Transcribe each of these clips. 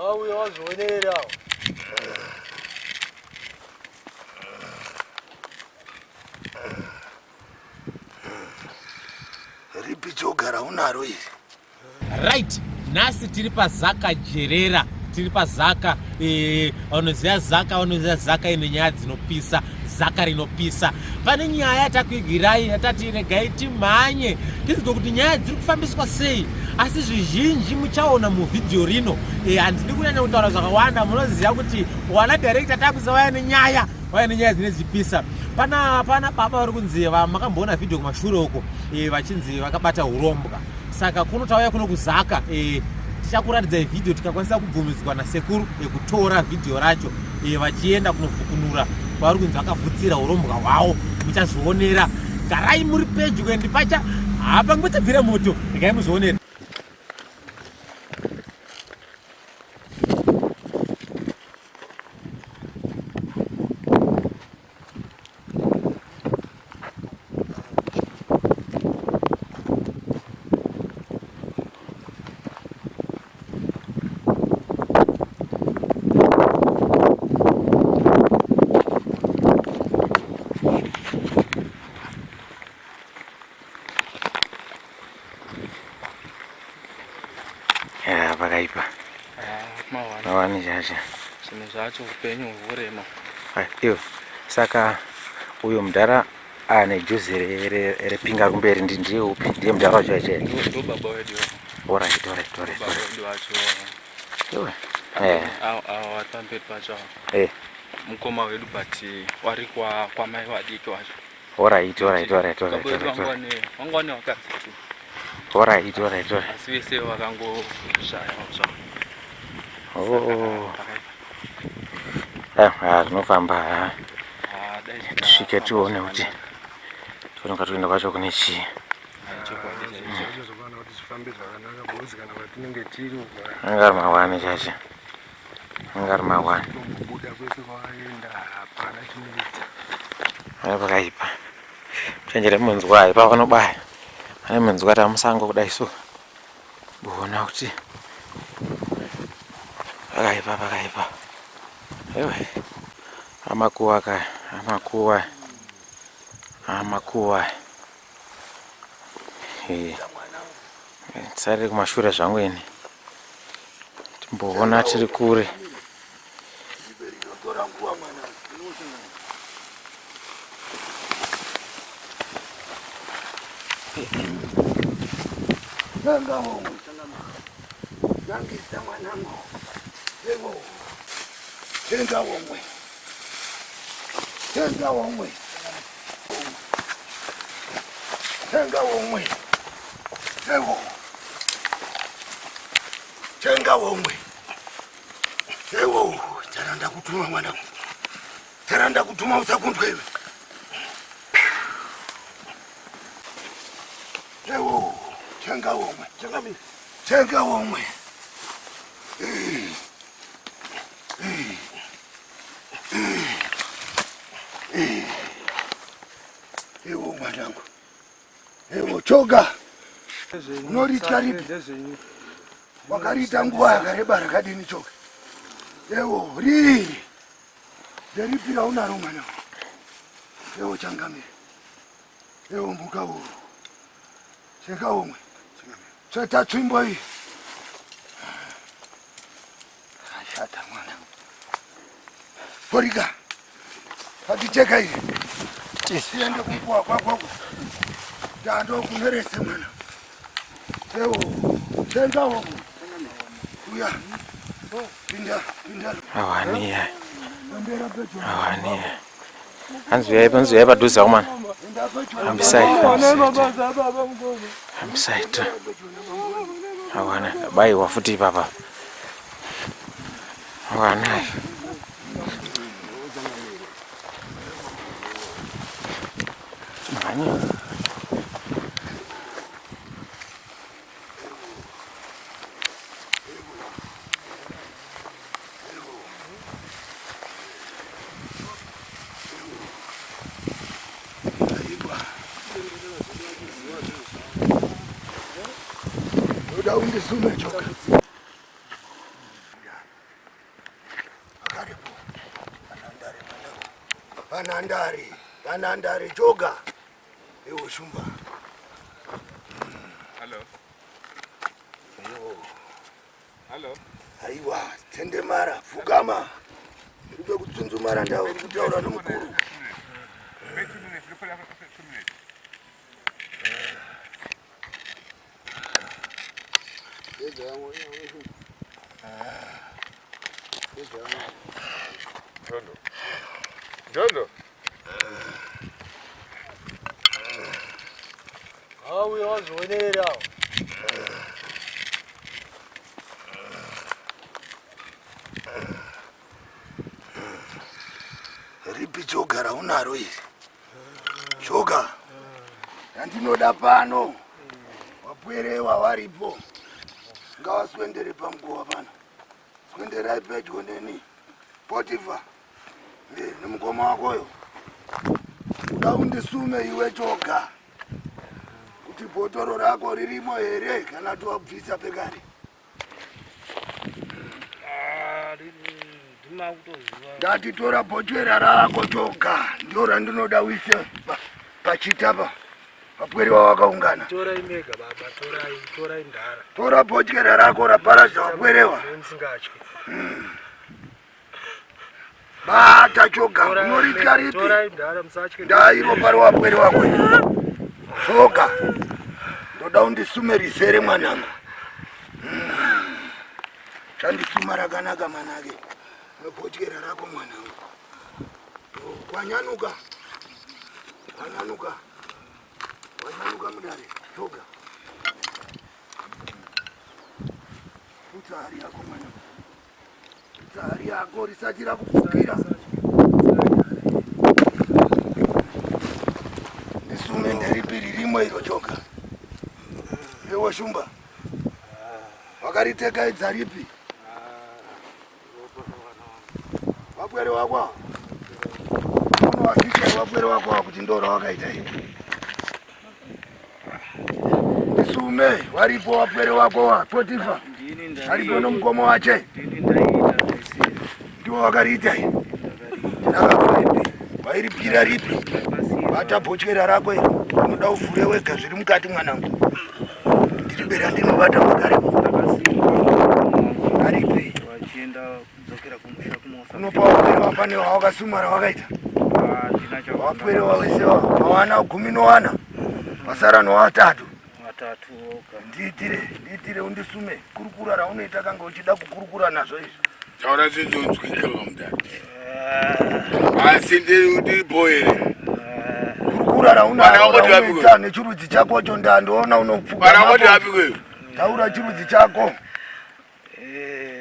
Auya wazvionera. Ripi joga raunaro iri? Right, nhasi tiri paZaka Jerera, tiri paZaka eh, vanoziva Zaka, vanoziva Zaka ine nyaya dzinopisa, Zaka rinopisa. Pane nyaya yatakuigirai yatati regai timhanye tizinzwe kuti nyaya dziri kufambiswa sei, asi zvizhinji muchaona muvhidhiyo rino. Eh, handidi kunyanya kutaura zvakawanda, munoziva kuti wana director takuza vaya nenyaya vaya nenyaya dzine dzichipisa. Pana pana baba vari kunzi makamboona vhidhiyo kumashure uko eh, vachinzi vakabata urombwa saka kuno tauya kuno kuzaka e, tichakuratidzai vhidhiyo tikakwanisa kubvumidzwa nasekuru e, kutora vhidhiyo racho e, vachienda kunovhukunura kwavari kunzi vakavhutsira urombwa hwawo muchazvionera garai muri pedyo endi pacha hapangochabvira moto regai muzvionera Ya, pakaipa. Mawani chacha. Zvinhu zvacho upenyu hurema. Iwe saka uyo mudhara ane juzi repinga kumberi ndiye upi? Ndiye mudhara wacho ache. Ndo baba wedu. Alright, alright, alright. Baba wedu wacho. Iwe. Eh. Awa awa pamberi pacho. Eh. Mukoma wedu but wari kwa kwa mai vadiki wacho. Alright, alright, alright, alright. Baba wedu wanga wane vakadzi tu. Alright, alright, alright. Asi vese vakangoshaya zvavo. Oh. Ah, rinofamba. Ah, dai Tisvike tione kuti tione kwatoenda kwacho kune chii. Zvozokwana kuti zvifambe zvakanaka because kana kwatinenge tiri uko Anga ari mawani chacha. Anga ari mawani. tombobuda kwese kwavaenda hapana chinoita. Aya pakaipa. Chenjere munzwa ipa vanobaya. Pane munzwa tamusango kudai so. Kuona kuti pakaipa pakaipa. Ewe. Amakuwa kaya, amakuwa. Amakuwa. Eh. Tisarire kumashure zvangu ini. Timboona tiri kure. Nangisa mwanangu. Ewo. Tenga womwe. Tenga womwe. Tenga womwe. Ewo. Tenga womwe. Ewo, taranda kutuma mwanangu. Taranda kutuma usakundwe iwe. Ewo, tenga womwe. Tenga womwe. Ewo mwanangu. Ewo choga. Unoritya ripi? Wakariita nguva yakareba rakadini choga? Ewo riri. Nderipi raunaro mwanangu? Ewo changamire. Ewo mhuka uru. Cheka umwe. Tsveta tsvimbo iyi. Ashata mwana. Porika. Paticheka iyi. Tiende kunguwa kwako. Dando kunerese mwana. Ewo. Tenga wo. Uya. Pinda, pinda. Awania. Awania. Hanzi uyai, hanzi uyai padhuze akomana. Hambisai, hambisai. Hambisai ta. Awana, ndabaiwa futi ipapa. Awana. Mhanye. Ndoda undisume choka. Panhandare, panhandare choga. Ewo shumba. Hello. Ewo. Hello. Aiwa, tendemara, pfugama. Uri kutsunzumara ndau uri kutaura nomukuru. Wait 2 minutes. Look for after 2 minutes. Jondo. Jondo. Auya wazvionera. Ripi choga raunaro iri? Choga. Randinoda pano. Wapwerewa waripo. Ngawaswendere pamukova pano. Swenderai pedyo neni. Potifa. Nemukoma wakoyo. Kuda undisume iwe choga. Kuti bhotoro rako ririmo here kana tiwabvisa pekare. Ndati tora bhochera rako choga. Ndio randinoda uise pachita pa. Vapwere wakaungana. Torai mega baba, torai, torai ndara. Tora bhochera rako raparadza wapwerewa. Musingatyi. Bata choga, unoritya ripi? Torai ndara musatye. Ndairo pari wapwere wako. Choga. Ndoda undisume rizere mwanangu. Chandisuma rakanaka manake. Nebhochera rako mwanangu. Kwanyanuka. Kwanyanuka. Kwanyanuka mudare. Choga. Putsa hari yako mwanangu. Putsa hari yako risati rakupfukira. Ndisume nderipi ririmo iro choga. Ewo shumba. Wakariteka idza ripi? Wapwere wako. Unowafisha wapwere wako kuti ndora wakaita iyi. Ndisume waripo wapwere wako wa Potifa. Aripo nomukoma wache. Ndiwo wakariita iyi. Rakabva wairipira ripi? Bata bhochera rako iri. Unoda uvhure wega zviri mukati mwanangu. Ndiri bera ndinobata makaremo. Aripi? Vachienda kudzokera kumusha kumosa. Unopa wapwere wapane wawakasuma rawakaita. Wapwere wawese wawana 14. Vasara nowatatu. Watatu oga. Ndiitire, ndiitire undisume. Kurukura raunoita kanga uchida kukurukura nazvo izvi. Taura zvinonzwika mudare. Asi ndiripo here? Kurukura Vana vangoti vapi raunoita nechirudzi chakocho ndandoona unopfuka. Vana vangoti vapi kweyo? Taura chirudzi chako.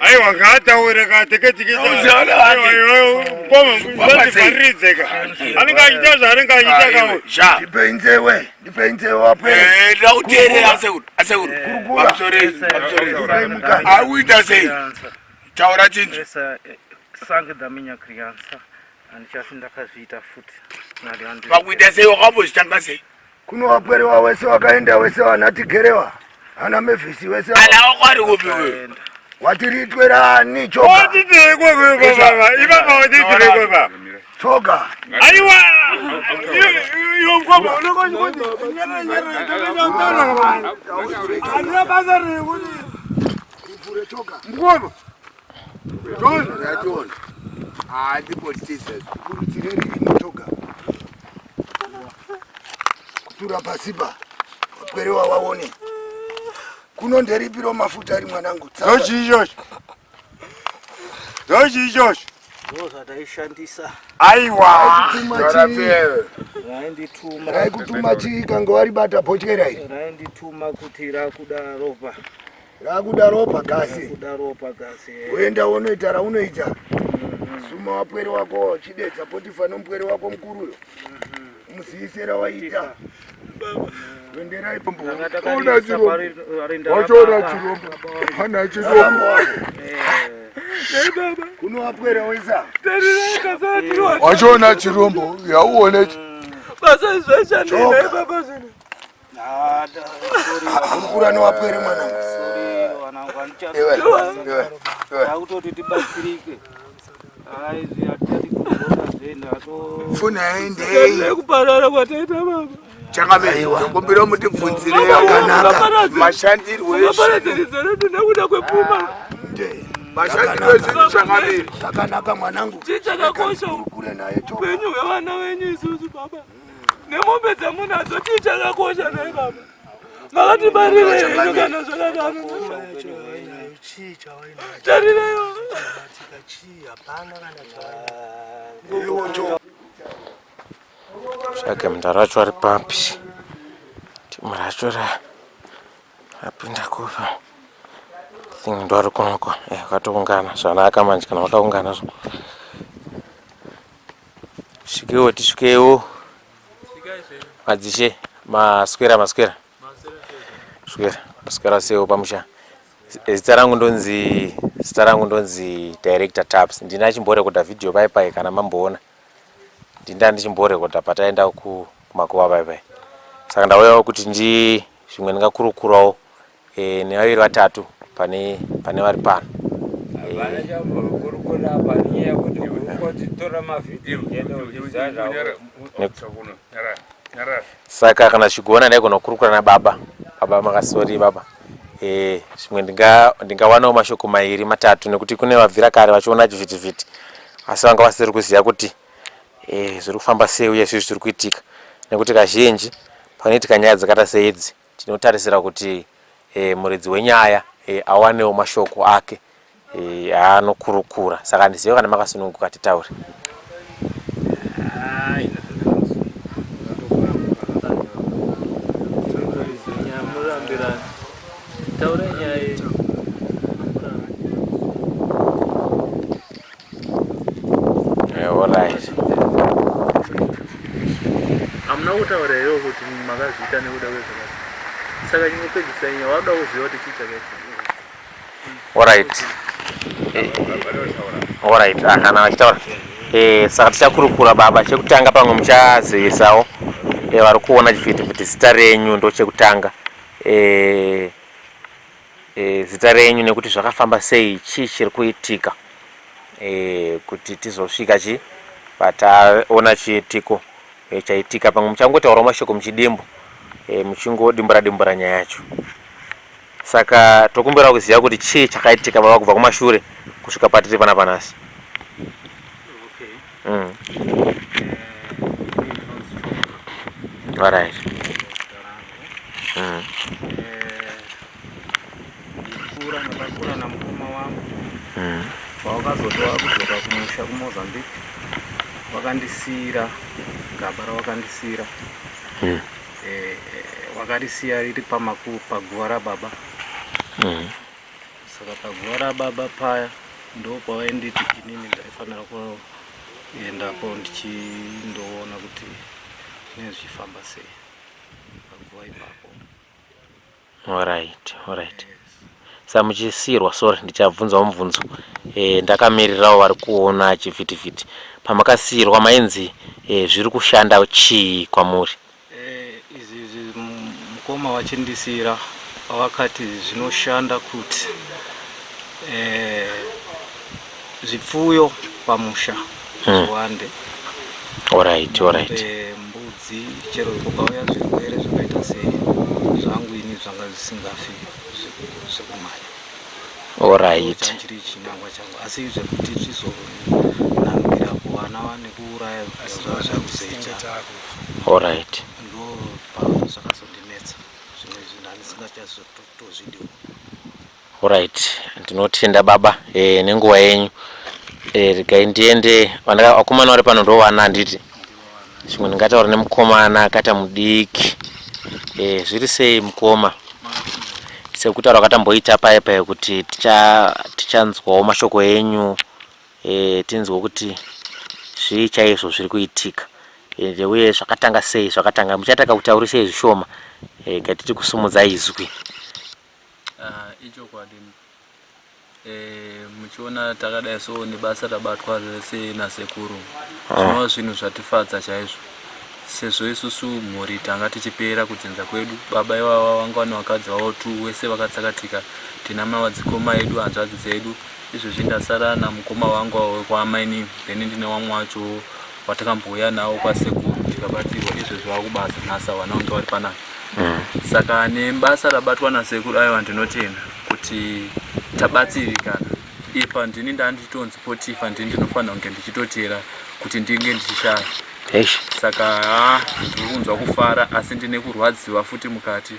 Aiwa, ngaataure kateketikiwavharidzeka anenge achiita zvaanenge achiita kawo. Ja. Ndipei nzewe, ndipei nzewe wapwere. Ndakuteerera asekuru. Asekuru. Kurukura. Pamusoro, pamusoro. Ndipei mukana. Ari kuita sei? Taura chinhu. Essa sangue da minha criança handichasi ndakazviita futi. Pakuita sei wakambozvitanga sei? Kuno wapwere wawese wakaenda wese wana tigerewa. Ana Mevhisi wese. Ana wako ari kupi wewe? Watiriitwe rani choga. Watiirekwe baba ipapa, watiitirekwe baba. Choga. Aiwa, iwe mukoma, handina basa rekuti Ivhure choga. Mukoma. Yationa. Handibotisa. Kurudzire ririmo choga. Kutura pasipa. Wapwere wawaone. Kuno nderipiro mafuta ari mwanangu. Tsamba. Ndochii ichocho? Ndochii ichocho? Ndo zvataishandisa. Aiwa. Raikutuma chii? Raindituma. Raikutuma chii kange waribata bhotyera iri? Raindituma kuti rakuda ropa. Rakuda ropa gasi. Rakuda ropa gasi. Woenda wonoita raunoita. Suma wapwere wako chidedza Potifa nomupwere wako mukuruyo. Muziise rawaita. Wenderai Ona chirombo. Wachiona chirombo? Hana chirombo. Kuno wapwere wesa. Wachiona chirombo? Yauone. Choga. Kurukura newapwere mwanangu. Iwe, iwe, iwe. Takutoti tibatsirike. Aizvi hatichadi kudzoka. Foni haendei. Kuparara kwataita baba. Changamire, ndokumbira mutibvunzirewo mashandirwo ezvinhu redu nekuda kwepfuma. Mashandirwo ezvinhu changamire. Zvakanaka mwanangu. Chii chakakosha upenyu hwevana venyu isusu baba nemombe dzamunadzo chii chakakosha nhai baba makatibarirei henyu kana zvakadaro tarireiwo. Tsvage munda racho ari papi? Timu racho rapinda kupa. Think ndo ari kunoko. Eh, vakatoungana zvanaka manje kana vakaungana zvo. Svikeiwo tisvikewo. Madzishe maswera maswera. Swera maswera sewo pamusha. Zita rangu ndonzi zita rangu ndonzi Director Taps. Ndini achimborekodha video pai pai kana mamboona. Ndinda ndichimborekodha pataenda kumakuva pai pai. Saka ndauyawo kuti ndi zvimwe ndingakurukurawo e, nevaviri vatatu pane pane vari pano. Hapana chambokurukura apa nenyaya yekuti uri mavhidhiyo chete uchiziva zvako. Saka kana chigona ndaigona kukurukura nababa. Baba makasori baba. Eh, zvimwe ndingawanawo mashoko mairi matatu nekuti kune vabvira kare vachiona chivhitivhiti asi vanga vasiri kuziva kuti eh, zviri kufamba sei uye zvii zviri kuitika nekuti kazhinji panoitika nyaya dzakaita seidzi tinotarisira kuti eh, muridzi wenyaya eh, awanewo mashoko ake eh, aanokurukura saka handizive kana makasununguka titaure. Alright. Hamuna kutaura here kuti makazviita nekuda kwezvakati saka chingopedzisai nyaya wakuda kuziva kuti chii chakaitika. Alright. Alright, ah, kana vachitaura. Eh, saka tichakurukura baba chekutanga pamwe muchazivisawo eh, vari kuona chivhitivhiti zita renyu ndochekutanga. Eh, eh, zita renyu nekuti zvakafamba sei chii chiri kuitika eh, kuti tizosvika chi pataona chiitiko eh, chaitika pamwe muchangotaurawo mashoko muchidimbu eh, muchingodimbura dimbura nyaya yacho. Saka tokumbira kuziva kuti chii chakaitika baba kubva kumashure kusvika patiri panapa nhasi. Okay. All right. Ndikura ndakakura namukoma wangu. Pawakazotoa kudzoka kumusha kuMozambique wakandisiira gaba rawakandisiira. Eh, wakarisiya riri pamaku paguva rababa. Saka paguva rababa paya ndopawainditi inini ndaifanira kuendapo ndichindoona kuti zvinenge zvichifamba sei paguva ipapo. Alright, alright. Sa muchisiyirwa sorry ndichabvunzawo mubvunzo. Eh, ndakamirirawo vari kuona chivhitivhiti. Pamakasiyirwa mainzi eh, zviri kushanda chii kwamuri? Eh, izvi izvi mukoma vachindisiira vakati zvinoshanda kuti eh, zvipfuyo pamusha zviwande. Alright, alright. Eh, mbudzi chero kukauya zvirwere zvakaita sei zvangu ini zvanga zvisingafi zvekumhanya. Alright. Chiri chinangwa changu asi zvekuti zvizonangukira kuvana nekuuraya zvakuzoita. Alright. Ndo zvakazondinetsa zvimwe zvinhu handisingachazotozvidiwo. Alright, ndinotenda baba eh, nenguva yenyu. Eh, regai ndiende vakomana vari pano ndovana handiti? Zvimwe ndingataura nemukomana akaita mudiki. Eh, zviri sei mukoma? Sekutaura kwatamboita paye paye kuti tichanzwawo mashoko enyu eh, tinzwe kuti zvii chaizvo zviri kuitika ende uye zvakatanga sei zvakatanga muchatanga kutaurisei zvishoma eh, gatiti kusumudza izwi. Ah, ichokwadi eh, muchiona takadai so nebasa rabatwa rese nasekuru zvinova zvinhu zvatifadza chaizvo sezvo isusu mhuri tanga tichipera kudzinza kwedu baba ivava vanga vane vakadzi vavo tu wese vakatsakatika tina mavadzikoma edu hanzvadzi dzedu izvezvi ndasara namukoma wangu wekwaamainini then ndine wamwe wacho watakambouya nawo kwasekuru tikabatsirwa izvezvi vakubasa nhasi havana kunge vari panapa mm. Saka nebasa rabatwa nasekuru, aiwa, ndinotenda kuti tabatsirikana. Ipa ndini ndanditonzi Potifa, ndini ndinofanira kunge ndichitotera kuti ndinge ndichishaya. Saka ha, ndiri kunzwa kufara, asi ndine kurwadziwa futi mukati.